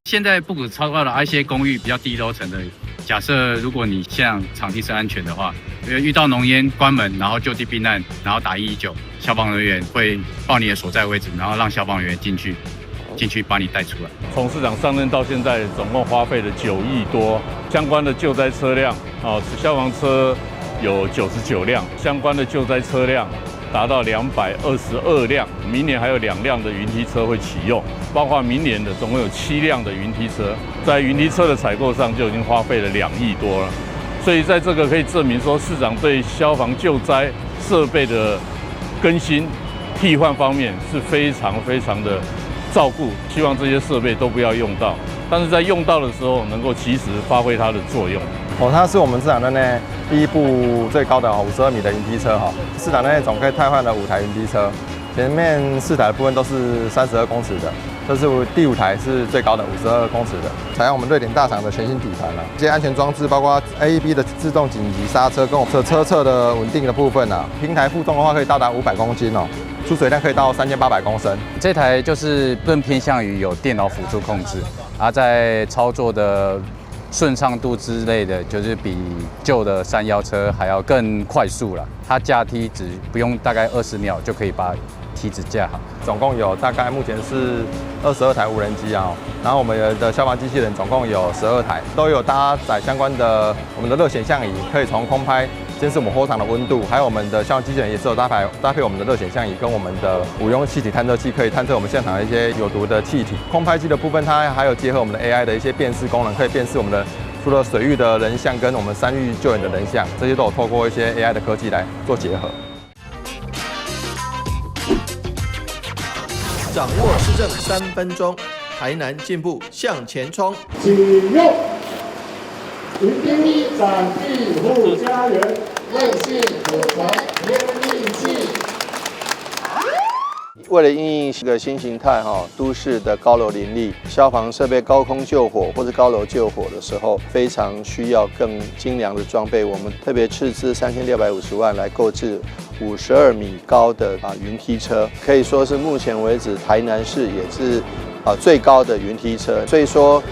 現在不止超高了，一些公寓比較低樓層的，假設如果你現場地是安全的話，遇到濃煙關門，然後就地避難，然後打119，消防人員會報你的所在位置，然後讓消防員進去把你帶出來。從市長上任到現在，總共花費了9億多，相關的救災車輛啊，消防車有99輛，相關的救災車輛達到222輛，明年還有2輛的雲梯車會啟用，包括明年的總共有7輛的雲梯車，在雲梯車的採購上就已經花費了2億多了，所以在這個可以證明說，市長對消防救災設備的更新替換方面是非常非常的照顧，希望這些設備都不要用到，但是在用到的時候能夠及時發揮它的作用。哦，它是我們市場內第一部最高的52米的雲梯車哈。市場內總共汰換了5台雲梯車，前面4台的部分都是32公尺的，這是第五台是最高的52公尺的，採用我們瑞典大廠的全新底盤了。這些安全裝置包括 AEB 的自動緊急剎車跟我們車側的穩定的部分啊，平台負重的話可以到達500公斤哦。出水量可以到3800公升。這台就是更偏向於有電腦輔助控制，而在操作的順暢度之類的，就是比舊的山腰車還要更快速了。它架梯子不用大概20秒就可以把梯子架好。總共有大概目前是22台無人機啊，然後我們的消防機器人總共有12台，都有搭載相關的我們的熱顯像儀，可以從空拍監視我們火場的溫度，還有我們的消防機器人也是有搭配我們的熱顯像儀跟我們的五用氣體探測器，可以探測我們現場的一些有毒的氣體。空拍機的部分，它還有結合我們的 AI 的一些辨識功能，可以辨識我們的除了水域的人像跟我們山域救援的人像，這些都有透過一些 AI 的科技來做結合。掌握市政3分鐘，台南進步向前衝。啟用雲梯展地護家園，韌性火傳天利器。為了因應一個新形態哈，都市的高樓林立，消防設備高空救火或者高樓救火的時候，非常需要更精良的裝備。我們特別斥資3650萬來購置52米高的雲梯車，可以說是目前為止台南市也是最高的雲梯車。所以說，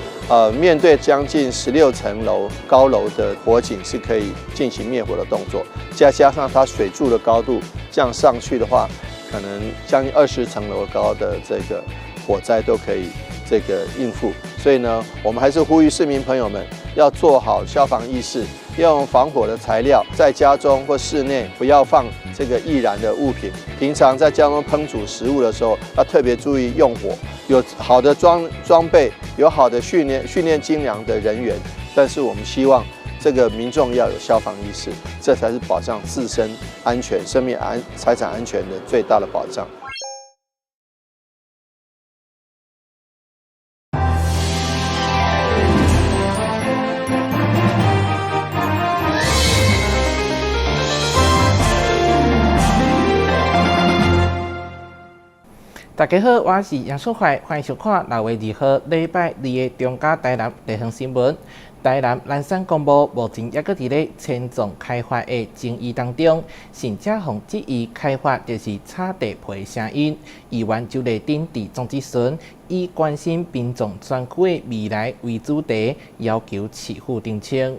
面對將近16層樓高樓的火警，是可以進行滅火的動作。再加上它水柱的高度這樣上去的話，可能將近20層樓高的這個火災都可以這個應付。所以呢，我們還是呼籲市民朋友們要做好消防意識，要用防火的材料，在家中或室內不要放這個易燃的物品。平常在家中烹煮食物的時候，要特別注意用火。有好的裝備，有好的訓練精良的人員，但是我們希望這個民眾要有消防意識，這才是保障自身安全、生命安、財產安全的最大的保障。大家好，我是楊淑懷，歡迎收看6月2號禮拜二的中嘉台南地方新聞。台南南山公墓目前猶閣佇咧遷葬開發的爭議當中，甚至予質疑開發就是炒地皮的聲音。議員周麗珍佇總質詢，以關心殯葬專區的未來為主題，要求市府澄清。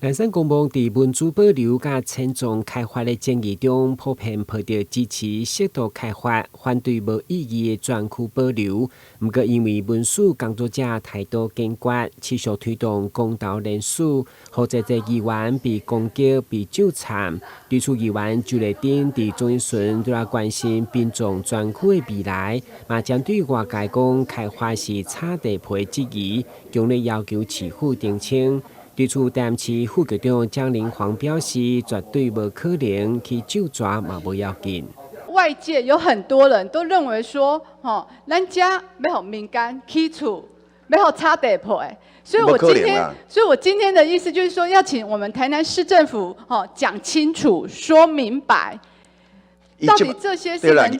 南山公墓佇文資保留佮遷葬開發的爭議中，普遍抱著支持適度開發、反對無意義的專區保留。毋過，因為文史工作者態度堅決，持續推動公投連署，予濟濟議員被攻擊、被糾纏。對此，議員周麗珍佇總質詢除了關心殯葬專區的未來，嘛針對外界講開發是炒地皮質疑，強烈要求市府澄清。對此，台南市副局長江玲煌表示，絕對無可能去咒蛇嘛，無要緊。外界有很多人都認為說，吼，咱遮欲予民間起厝，欲予炒地皮，所以我今天的意思就是說，要請我們台南市政府，吼，講清楚、說明白，到底這些是能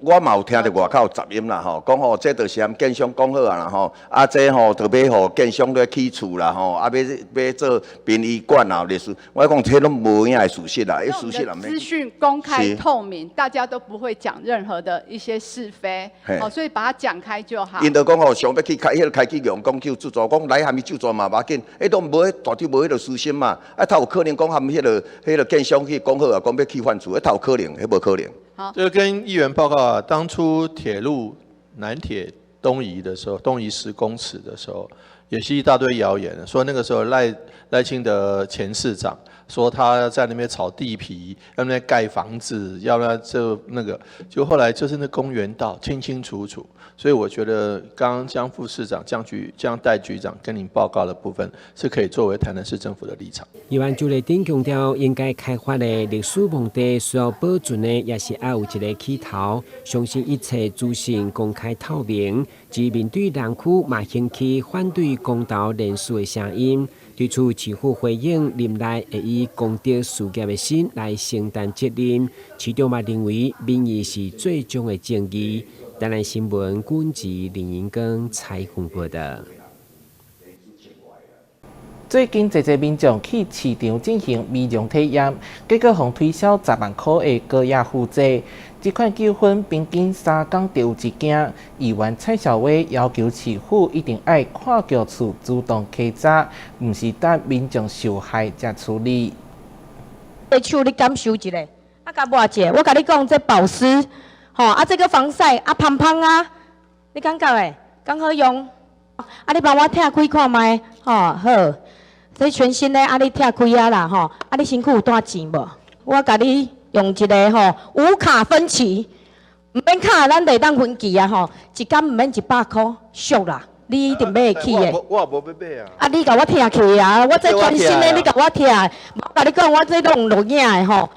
我嘛有聽著外口雜音啦吼，講吼這就是含建商講好啊啦吼，啊這吼就欲予建商咧起厝啦吼，啊欲欲做殯儀館啊，類似，我講這攏無影的事實啦，事實啦。資訊公開透明，大家都不會講任何的一些是非，哦，所以把它講開就好。𪜶就講吼，想欲去開彼個開去用講救助，講來含伊救助嘛無要緊，彼都無彼大長無彼個私心嘛，啊，他有可能講含彼個建商去講好啊，講欲去換厝，彼他有可能，彼無可能。好，這個跟議員報告啊，當初鐵路南鐵東移的時候，東移10公尺的時候，也是一大堆謠言，說那個時候賴清德前市長說他在那邊炒地皮，要那邊蓋房子，要不然就那個，就後來就是那公園道清清楚楚。所以我覺得剛剛江副市長、江局、江代局長跟您報告的部分，是可以作為台南市政府的立場。議員周麗丁強調，應該開發的歷史墓地需要保存的，也是愛有一個起頭。相信一切資訊公開透明，只面對南區嘛興起反對公投連署的聲音。對此，市府回應，任內會以公德事業的心來承擔責任。市長嘛認為，民意是最終的正義。台南新聞，軍籍林英庚採訪報道。最近，濟濟民眾去市場進行美容體驗，結果予推銷10萬箍的膏藥複製。這款糾紛平均3工就有一件。議員蔡小威要求市府一定愛看局處主動稽查，毋是等民眾受害才處理。手你感受一下，啊，共抹者，我共你講，這保濕。吼啊，這個防曬啊，芳芳啊，你感覺會？敢好用？啊，你幫我拆開看覓，吼好。這全新的，啊，你拆開啊啦，吼，啊，你身軀有帶錢無？我共你用一個吼無卡分期，毋免卡，咱就會當分期啊吼，一工毋免100箍，俗啦，你一定買會起的。我也無欲買啊。啊，你共我拆開啊！我這全新的，你共我拆。我共你講，我這攏有錄影的吼。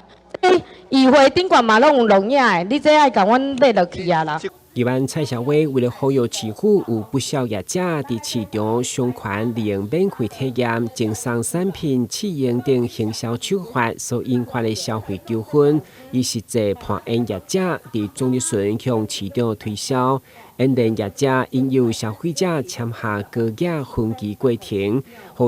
議會頂懸嘛攏有錄影的，你這愛共阮買落去啊啦。議員蔡小威為了呼籲市府有不少業者佇市場上傳利用免費體驗、贈送產品試用等行銷手法所引發的消費糾紛，以實際扮演業者佇總日巡向市場推銷，引領業者引誘消費者簽下高額分期過程，予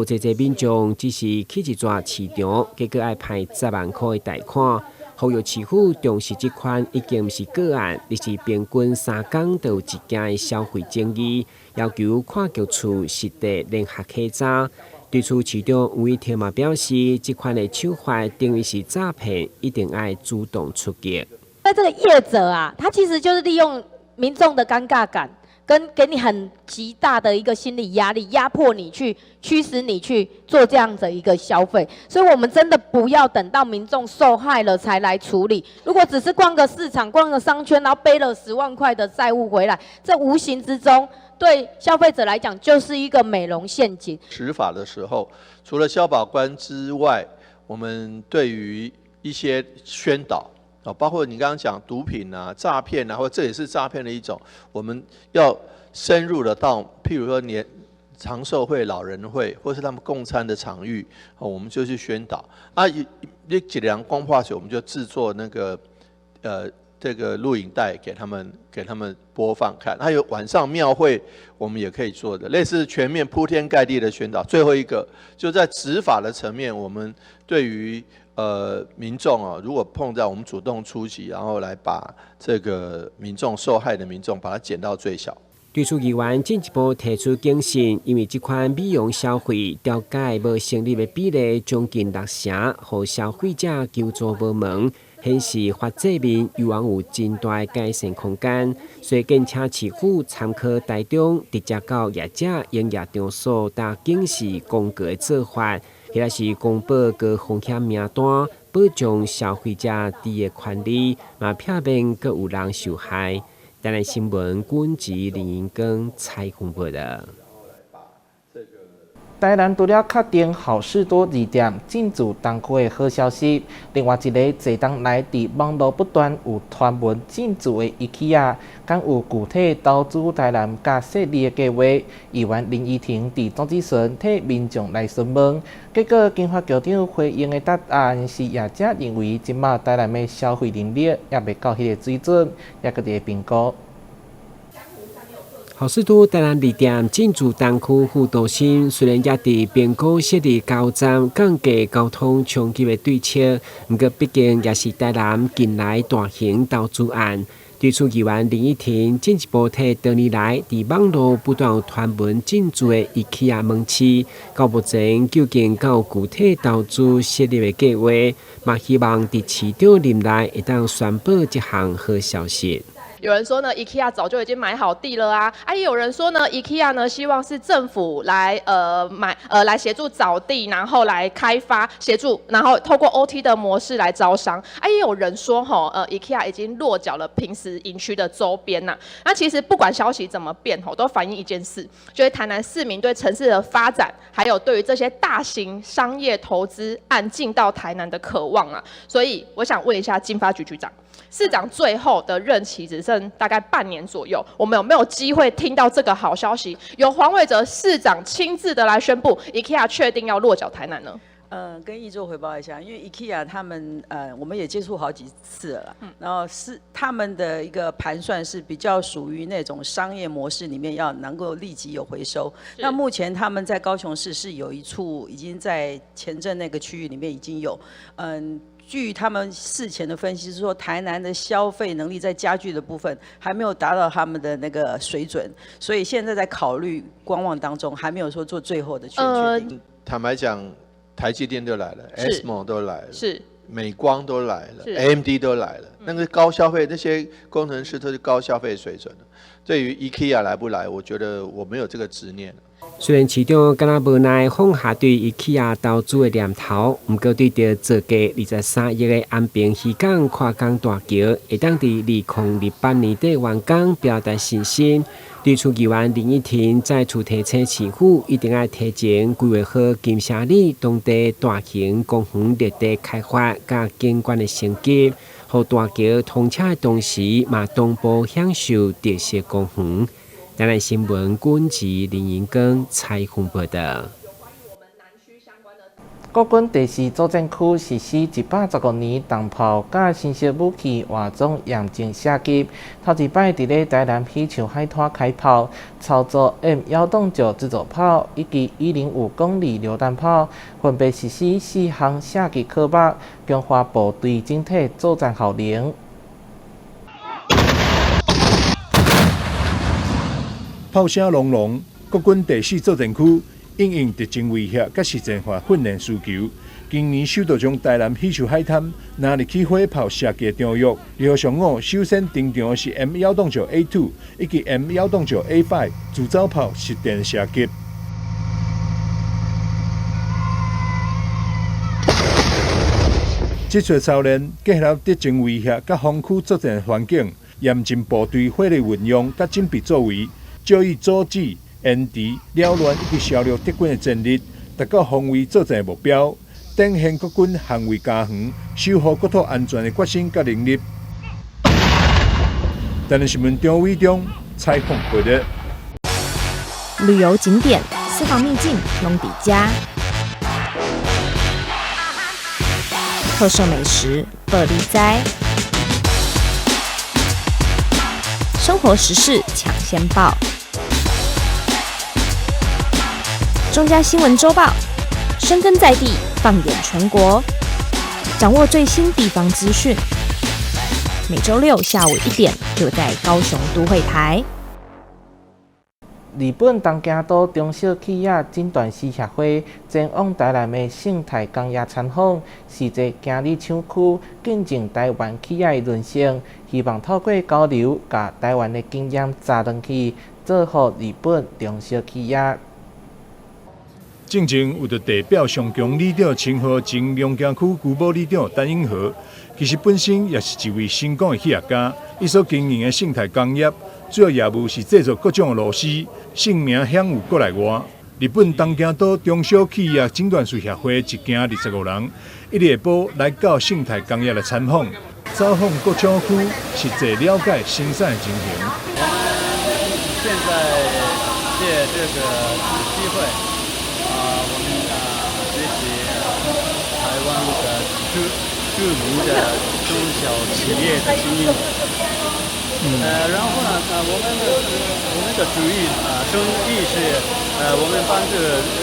濟濟民眾只是去一逝市場，結果愛歹10萬箍的貸款。呼籲市府重視這款已經毋是個案，而是平均3工就有一件的消費爭議，要求跨局處實地聯合稽查。對此，市長吳怡婷嘛表示，這款的手法等於是詐騙，一定愛主動出擊。那這個業者啊，他其實就是利用民眾的尷尬感，跟給你很極大的一個心理壓力，壓迫你去驅使你去做這樣的一個消費。所以，我們真的不要等到民眾受害了才來處理。如果只是逛個市場、逛個商圈，然後背了10萬塊的債務回來，這無形之中對消費者來講就是一個美容陷阱。執法的時候，除了消保官之外，我們對於一些宣導。啊，包括你剛剛講毒品啊、詐騙啊，或這也是詐騙的一種，我們要深入的到，譬如說年長壽會、老人會，或是他們共餐的場域，我們就去宣導。啊，一幾兩光化水，我們就製作那個這個錄影帶給他們播放看。還有晚上廟會，我們也可以做的，類似全面鋪天蓋地的宣導。最後一個就在執法的層面，我們對於民眾啊，如果碰到我們主動出擊，然後來把這個民眾受害的民眾，把它減到最小。對此，議員進一步提出警訊，因為這款美容消費調解無成立的比例將近六成，予消費者求助無門，顯示法制面猶原有真大的改善空間。所以，敬請市府參考台中直接到業者營業場所打警示公告的做法，或者是公布高風險名單，保障消費者佇的權利，嘛避免閣有人受害。台南新聞，軍籍林英庚採訪報道。台南除了確定好市多二店進駐東區的好消息，另外一个濟冬來佇網路不斷有傳聞進駐的 IKEA，敢有具體投資台南佮設立的計劃？議員林依婷佇總質詢替民眾來詢問，結果經發局長回應的答案是業者認為這馬台南的消費能力猶未到彼个水準，猶閣佇咧評估。好市多台南二店進駐東區副都心，雖然也佇評估設立加油站降低交通衝擊的對策，毋過畢竟也是台南近來大型投資案。對此，議員林依婷進一步替多年來佇網路不斷有傳聞進駐的 IKEA 門市，到目前究竟敢有具體投資設立的計劃，嘛希望佇市長任內會當宣布這項好消息。有人說呢，IKEA 早就已經買好地了啊！啊，也有人說呢，IKEA 呢希望是政府來買來協助找地，然後來開發協助，然後透過 OT 的模式來招商。啊，也有人說吼，IKEA 已經落腳了坪石營區的周邊吶。那其實不管消息怎麼變，吼，都反映一件事，就是台南市民對城市的發展，還有對於這些大型商業投資案進到台南的渴望啊。所以我想問一下經發局局長。市長最後的任期只剩大概半年左右，我們有沒有機會聽到這個好消息？由黃偉哲市長親自的來宣布，IKEA 確定要落腳台南呢？跟議座回報一下，因為 IKEA 他們我們也接觸好幾次了，然後是他們的一個盤算是比較屬於那種商業模式裡面要能夠立即有回收。那目前他們在高雄市是有一處已經在前鎮那個區域裡面已經有，據他們事前的分析是說，台南的消費能力在家具的部分還沒有達到他們的那個水準，所以現在在考慮觀望當中，還沒有說做最後的確定。坦白講，台積電都來了，ASML 都來了，美光都來了，AMD 都來了，那個高消費那些工程師都是高消費水準的。對於 IKEA 來不來，我覺得我沒有這個執念。雖然市長敢若無奈放下對 IKEA 投資的念頭，毋過對著造價23億的安平漁港跨江大橋會當佇2028年底完工，表達信心。對此，議員林依婷再次提醒市府，一定愛提前規劃好金沙里當地大型公園綠地開發佮景觀的升級，予大橋通車的同時，嘛同步享受特色公園。台南新聞，軍事林英光採訪報道。國軍第四作戰區實施115年重炮佮新式武器換裝驗證射擊，頭一擺佇咧台南喜樹海灘開炮，操作 M109自走炮以及105公里榴彈炮，分別實施四項射擊科目，強化部隊整體作戰效能。炮聲隆隆，國軍第四作戰區因應敵情威脅佮實戰化訓練需求，今年首度將台南喜樹海灘納入去火炮射擊場域。2號上午首先登場的是 M109A2 以及 M109A5 自走炮實戰射擊。這次操練結合敵情威脅佮防區作戰環境，嚴禁部隊火力運用佮準備作為，借以阻止、延遲、擾亂以及消弱敵軍的戰力，達到防衛作戰目標，展現國軍捍衛家園、守護國土安全的決心佮能力。台南新聞張偉忠採訪報道。旅遊景點、私房秘境攏佇遮，特色美食報你知，生活時事搶先報。中嘉新聞週報，深耕在地，放眼全國，掌握最新地方資訊。每週六下午1點，就在高雄都會台。日本東京都中小企業診斷師協會前往台南的勝泰工業參訪，實際行入廠區，見證台灣企業的韌性，希望透過交流，共台灣的經驗傳轉去，造福日本中小企業。進前有著地表上強里長稱號，前龍行區龜保里長陳永和，其實本身也是一位成功的企業家。伊所經營的勝泰工業，主要業務是製作各種螺絲，姓名享有國內外。日本東京都中小企業診斷師協會一行25人，一日下晡來到勝泰工業來參訪，走訪各廠區，實際了解生產的情形。我們現在借這個機會，我們學習台灣的著名的中小企業的經營。然後呢，我們的主意生意是，我們幫助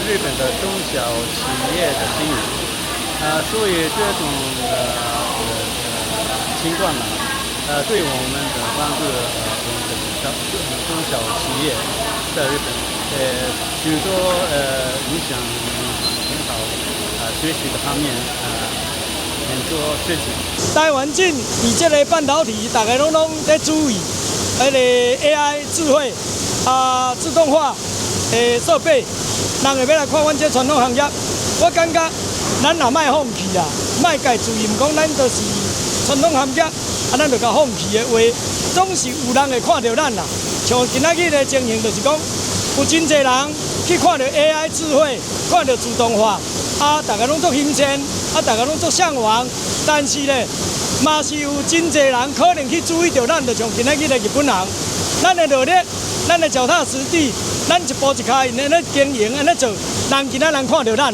日本的中小企業的經營，所以這種情況呢，對我們的幫助，我們的中小企業在日本，許多影響很好，學習的方面，很多事情。台灣進佇這个半導體，大家攏咧注意，彼个 AI 智慧自動化的設備，人會欲來看阮這傳統行業。我感覺咱也莫放棄啊，莫共自認講咱就是傳統行業，咱就共放棄的話，總是有人會看著咱啦。像今仔日的情形，就是講有真濟人去看著 AI 智慧，看著自動化，大家攏足新鮮，大家攏足嚮往，但是咧，嘛是有真濟人可能去注意著咱，就像今仔日的日本人，咱的努力，咱的腳踏實地，咱一步一跤印按呢經營，按呢做，人今仔人看著咱。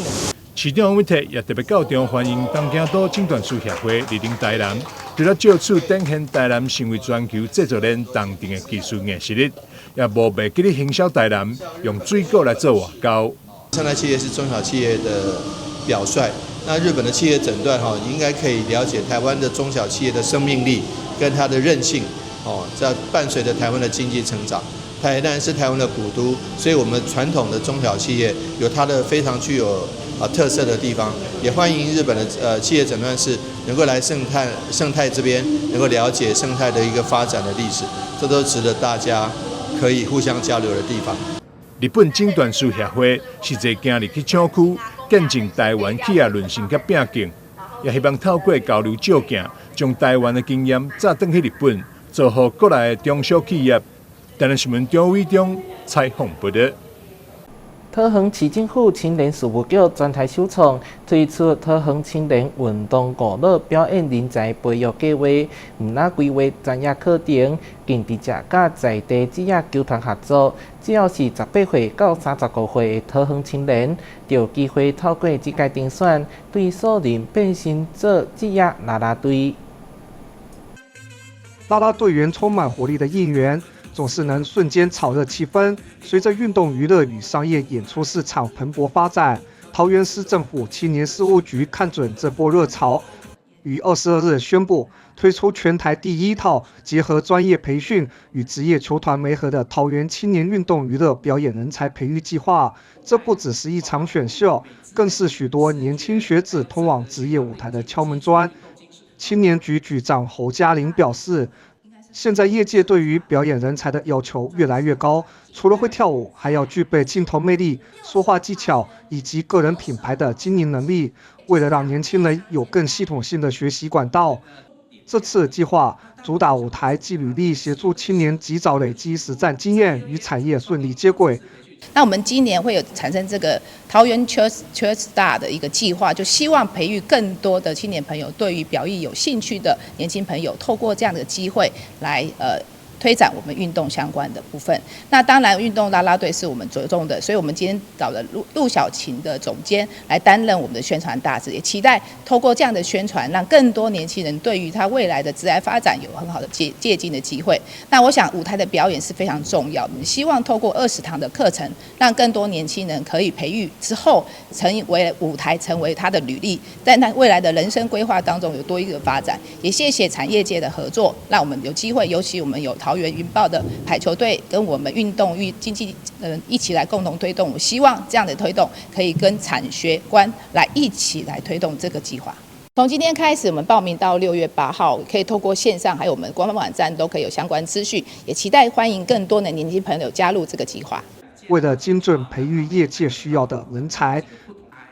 市長黃偉哲也特別到場歡迎東京都診斷師協會蒞臨台南，除了藉此展現台南成為全球製造鏈重鎮的技術硬實力，也無袂記得行銷台南，用水果來做外交。勝泰企業是中小企業的表率，那日本的企業診斷哈，應該可以了解台灣的中小企業的生命力跟它的韌性，哦，在伴隨着台灣的經濟成長。台南是台灣的古都，所以我們傳統的中小企業有它的非常具有特色的地方，也歡迎日本的企業診斷師能夠來勝泰這邊，能夠了解勝泰的一個發展的歷史，這都值得大家可以互相交流的地方。日本診斷師協會實際行入去廠區，見證台灣企業韌性佮拼勁，也希望透過交流借鏡，將台灣的經驗載轉去日本，造福國內的中小企業。台南新聞張偉中採訪報導。桃園市政府青年事務局全台首創推出桃園青年運動娛樂表演人才培育計劃，毋但規劃專業課程，更直接佮在地職業球團合作。只要是18歲到35歲的桃園青年，就有機會透過這屆甄選，對素人變身做職業啦啦隊。啦啦隊員充滿活力的應援，總是能瞬間炒熱氣氛。隨着運動娛樂與商業演出市場蓬勃發展，桃園市政府青年事務局看準這波熱潮，於22日宣布推出全台第一套結合專業培訓與職業球團媒合的桃園青年運動娛樂表演人才培育計劃。這不只是一場選秀，更是許多年輕學子通往職業舞台的敲門磚。青年局局長侯嘉玲表示，現在業界對於表演人才的要求越來越高，除了會跳舞，還要具備鏡頭魅力、說話技巧以及個人品牌的經營能力。為了讓年輕人有更系統性的學習管道，這次計劃主打舞台及履歷，協助青年及早累積實戰經驗與產業順利接軌。那我們今年會有產生這個桃園 Cheer Star 的一個計劃，就希望培育更多的青年朋友，對於表藝有興趣的年輕朋友，透過這樣的機會來推展我們運動相關的部分。那當然，運動啦啦隊是我們着重的，所以我們今天找了陸陸小琴的總監來擔任我們的宣傳大使，也期待透過這樣的宣傳，讓更多年輕人對於他未來的職業發展有很好的借鏡的機會。那我想舞台的表演是非常重要，我們希望透過20堂的課程，讓更多年輕人可以培育之後，成為舞台成為他的履歷，在他未來的人生規劃當中有多一個發展。也謝謝產業界的合作，讓我們有機會，尤其我們有桃園雲豹的排球隊跟我們運動與經紀人一起來共同推動。我希望這樣的推動可以跟產學官來一起來推動這個計劃。從今天開始，我們報名到6月8號，可以透過線上還有我們官方網站都可以有相關資訊。也期待歡迎更多的年輕朋友加入這個計劃。為了精準培育業界需要的人才，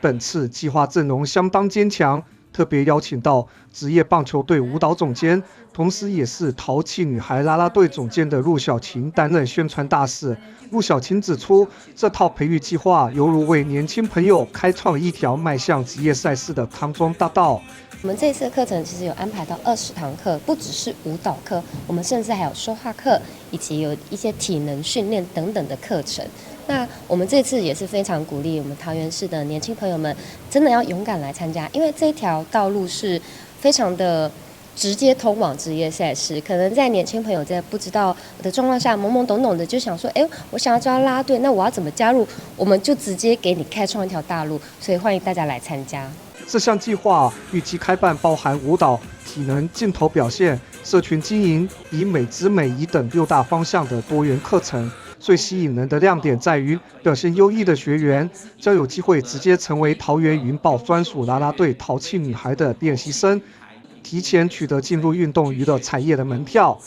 本次計劃陣容相當堅強。特别邀请到职业棒球队舞蹈总监，同时也是淘气女孩啦啦队总监的陆小晴担任宣传大使。陆小晴指出，这套培育计划犹如为年轻朋友开创一条迈向职业赛事的康庄大道。我们这次的课程其实有安排到20堂课，不只是舞蹈课，我们甚至还有说话课，以及有一些体能训练等等的课程。那我们这次也是非常鼓励我们桃园市的年轻朋友们，真的要勇敢来参加，因为这条道路是非常的直接通往职业赛事。可能在年轻朋友在不知道的状况下，懵懵懂懂的就想说，哎，我想要加啦啦队，那我要怎么加入？我们就直接给你开创一条大路，所以欢迎大家来参加。这项计划预计开办包含舞蹈、体能、镜头表现、社群经营、以美姿美仪等六大方向的多元课程。最吸引人的亮点在于，表现优异的学员将有机会直接成为桃园云豹专属啦啦队淘气女孩的练习生，提前取得进入运动娱乐产业的门票。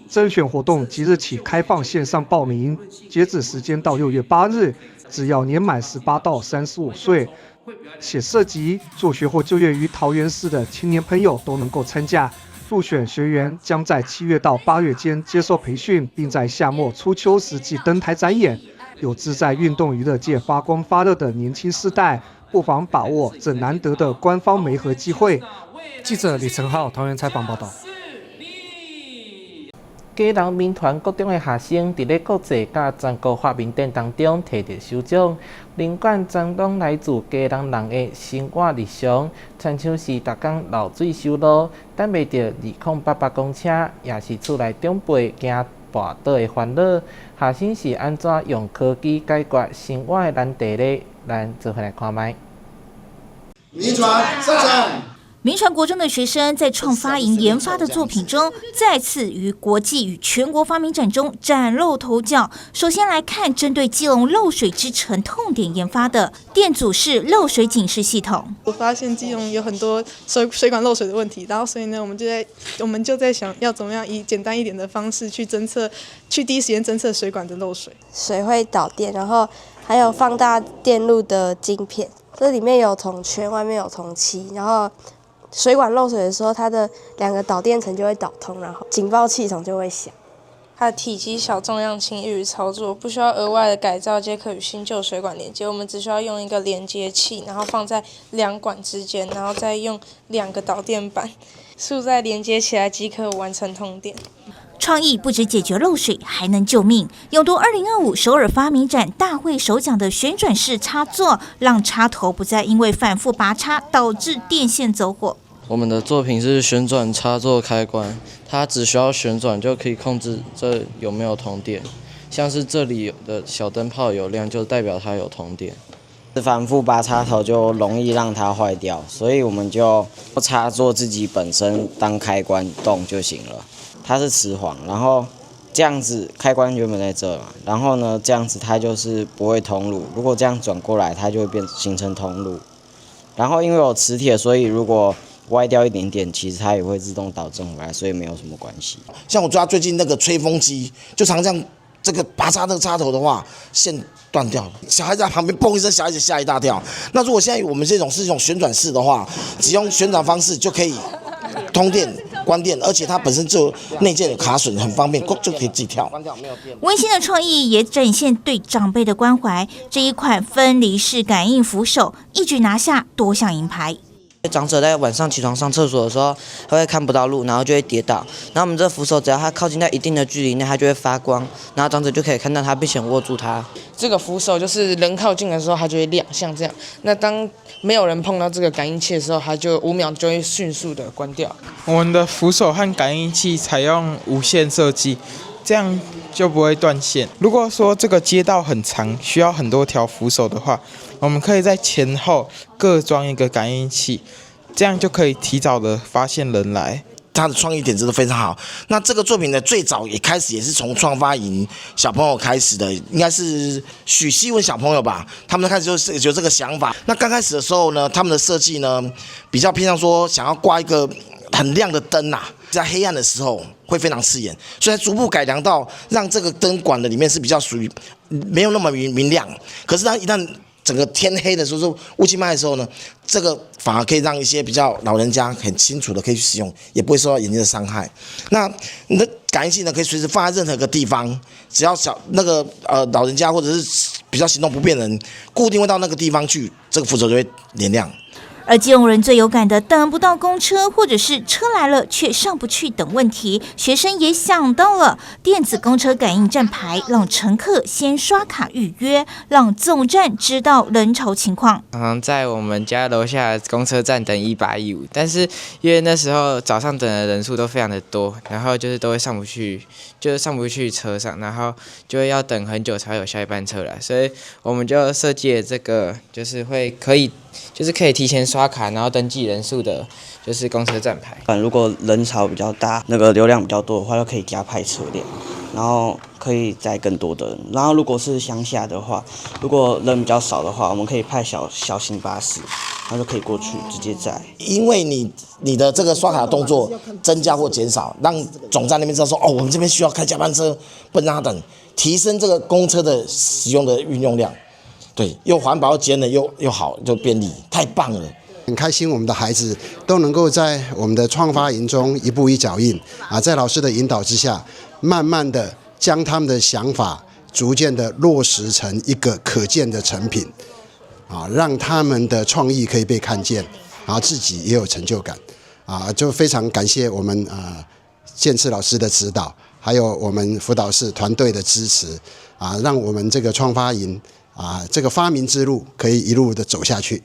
甄选活动即日起开放线上报名，截止时间到6月8日，只要年满18到35岁，且涉及就学或就业于桃园市的青年朋友都能够参加。入选学员将在7月到8月间接受培训，并在夏末初秋时季登台展演。有志在运动娱乐界发光发热的年轻世代，不妨把握这难得的官方媒合机会。记者李成浩桃园采访报道。基隆铭传国中的学生伫咧国际佮全国发明展当中摕著首奖，灵感全拢来自基隆人的生活日常，亲像是逐工漏水修路，等袂著2088公车，抑是厝内长辈惊跋倒的烦恼。学生是按怎用科技解决生活的难题呢？咱做伙来看覓。铭传上场。铭传国中的学生在创发营研发的作品中，再次于国际与全国发明展中崭露头角。首先来看针对基隆漏水之城痛点研发的电阻式漏水警示系统。我发现基隆有很多水管漏水的问题，然后所以呢，我们就在想要怎么样以简单一点的方式去侦测，去第一时间侦测水管的漏水。水会导电，然后还有放大电路的晶片，这里面有铜圈，外面有铜漆，然后水管漏水的时候，它的两个导电层就会导通，然后警报系统就会响。它的体积小、重量轻、易于操作，不需要额外的改造，皆可与新旧水管连接。我们只需要用一个连接器，然后放在两管之间，然后再用两个导电板，竖再连接起来即可完成通电。创意不只解决漏水，还能救命。勇夺2025首尔发明展大会首奖的旋转式插座，让插头不再因为反复拔插导致电线走火。我们的作品是旋转插座开关，它只需要旋转就可以控制这有没有通电。像是这里的小灯泡有亮，就代表它有通电。反复拔插头就容易让它坏掉，所以我们就插座自己本身当开关动就行了。它是磁簧，然后这样子开关原本在这嘛，然后呢这样子它就是不会通路。如果这样转过来，它就会变形成通路。然后因为有磁铁，所以如果歪掉一点点，其实它也会自动导正回来，所以没有什么关系。像我抓最近那个吹风机，就常这样，这个拔插那个插头的话，线断掉了，小孩在旁边嘣一声，小孩子吓一大跳。那如果现在我们这种是一种旋转式的话，只用旋转方式就可以通电、关电，而且它本身就内建有卡榫，很方便，就可以自己跳。温馨的创意也展现对长辈的关怀。这一款分离式感应扶手，一举拿下多项银牌。长者在晚上起床上厕所的时候，他会看不到路，然后就会跌倒。然后我们这扶手只要它靠近在一定的距离内，它就会发光，然后长者就可以看到它，并且握住它。这个扶手就是人靠近的时候，它就会亮，像这样。那当没有人碰到这个感应器的时候，它就5秒就会迅速的关掉。我们的扶手和感应器采用无线设计，这样就不会断线。如果说这个街道很长，需要很多条扶手的话，我们可以在前后各装一个感应器，这样就可以提早的发现人来。他的创意点子都非常好。那这个作品呢，最早也开始也是从创发营小朋友开始的，应该是许希文小朋友吧，他们开始就是有这个想法。那刚开始的时候呢，他们的设计呢，比较偏向说想要挂一个很亮的灯呐，在黑暗的时候会非常刺眼，所以逐步改良到让这个灯管的里面是比较属于没有那么明明亮。可是当一旦整个天黑的时候，乌漆嘛的时候呢，这个反而可以让一些比较老人家很清楚的可以去使用，也不会受到眼睛的伤害。那感应器呢，可以随时放在任何个地方，只要小那个老人家或者是比较行动不便的人，固定会到那个地方去，这个扶手就会点亮。而基隆人最有感的，等不到公车，或者是车来了却上不去等问题，学生也想到了电子公车感应站牌，让乘客先刷卡预约，让总站知道人潮情况。常常在我们家楼下公车站等1815，但是因为那时候早上等的人数都非常的多，然后就是都会上不去，就是上不去车上，然后就会要等很久才有下一班车来，所以我们就设计了这个，就是会可以。就是可以提前刷卡，然后登记人数的，就是公车站牌。如果人潮比较大，那个流量比较多的话，就可以加派车辆，然后可以载更多的人。然后如果是乡下的话，如果人比较少的话，我们可以派小型巴士，然后就可以过去直接载。因为你的这个刷卡动作增加或减少，让总站那边知道说，哦，我们这边需要开加班车，不能让他等，提升这个公车的使用的运用量。对，又环保节能又好，又便利，太棒了！很开心，我们的孩子都能够在我们的创发营中一步一脚印啊，在老师的引导之下，慢慢的将他们的想法逐渐的落实成一个可见的成品，啊，让他们的创意可以被看见，然后自己也有成就感，啊，就非常感谢我们建次老师的指导，还有我们辅导室团队的支持，啊，让我们这个创发营。啊，这个发明之路可以一路的走下去。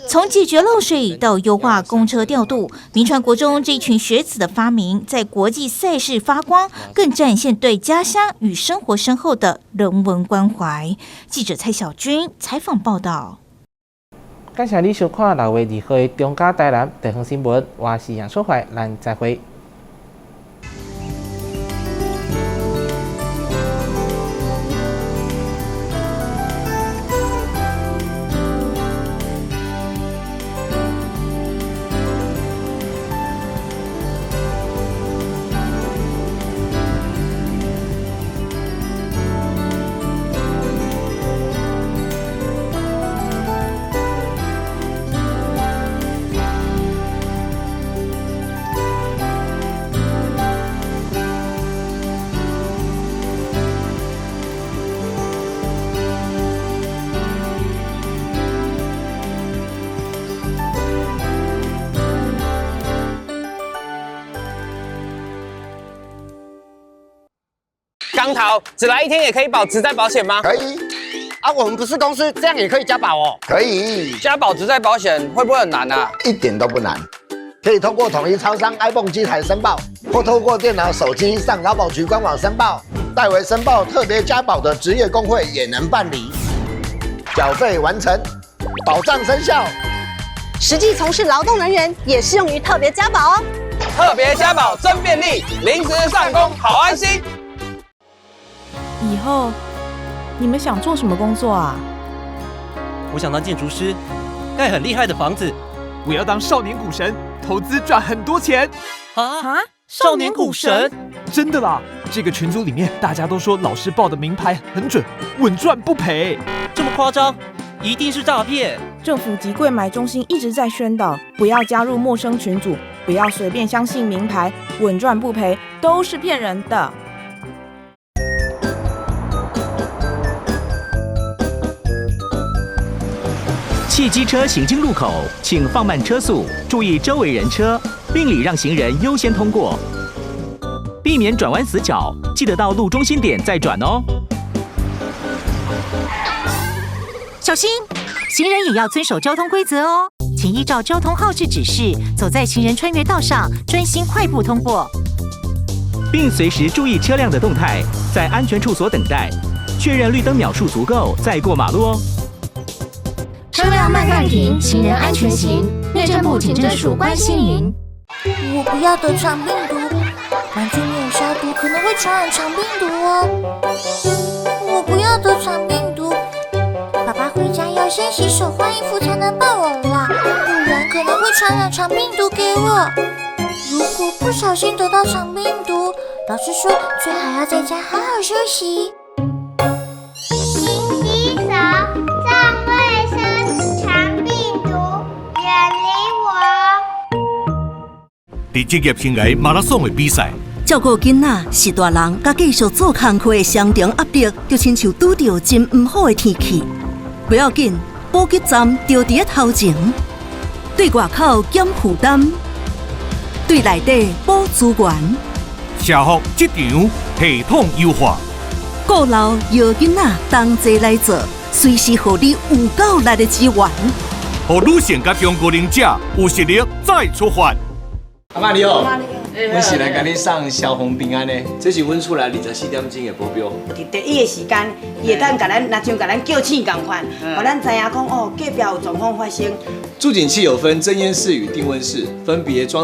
从解决漏水到优化公车调度，铭传国中这一群学子的发明，在国际赛事发光，更展现对家乡与生活深厚的人文关怀。记者蔡小军采访报道。感谢你收看6月2号的中嘉台南地方新闻，我是杨淑怀，咱再会。钢头只来一天也可以保职灾保险吗？可以。啊，我们不是公司，这样也可以加保哦。可以。加保职灾保险会不会很难啊？一点都不难，可以通过统一超商 iPhone 机台申报，或透过电脑、手机上劳保局官网申报，代为申报特别加保的职业工会也能办理。缴费完成，保障生效。实际从事劳动人员也适用于特别加保哦。特别加保真便利，临时上工好安心。以后你们想做什么工作啊？我想当建筑师，盖很厉害的房子。我要当少年股神，投资赚很多钱。啊！少年股神？真的啦！这个群组里面大家都说老师报的名牌很准，稳赚不赔。这么夸张？一定是诈骗！政府及柜买中心一直在宣导，不要加入陌生群组，不要随便相信名牌，稳赚不赔都是骗人的。汽机车行经路口，请放慢车速，注意周围人车，并礼让行人优先通过，避免转弯死角，记得到路中心点再转哦。小心，行人也要遵守交通规则哦，请依照交通号志指示，走在行人穿越道上，专心快步通过，并随时注意车辆的动态，在安全处所等待，确认绿灯秒数足够再过马路哦。车辆慢慢停，行人安全行。内政部警政署关心您。我不要得肠病毒，玩具没有消毒可能会传染肠病毒哦。我不要得肠病毒，爸爸回家要先洗手换衣服才能抱我啦，不然可能会传染肠病毒给我。如果不小心得到肠病毒，老师说最好要在家好好休息。勤洗手，上卫離我。佇職業生涯馬拉松的比賽，照顧囡仔是大人，佮繼續做工課的雙重壓力，就親像拄著真毋好的天氣。不要緊，補給站就佇咧頭前，對外口減負擔，對內底補資源。社福職場系統優化，顧老搖囡仔同齊來做，隨時予你有夠力的支援。予女性佮中高齡者有實力再出發。阿媽你好，阮是來共你送消防平安的，這是阮厝內24點鐘的保鏢。佇第一个時間，伊會當共咱，若像共咱叫醒仝款，予咱知影講哦，隔壁有狀況發生。住警器有分偵煙式與定溫式，分別裝。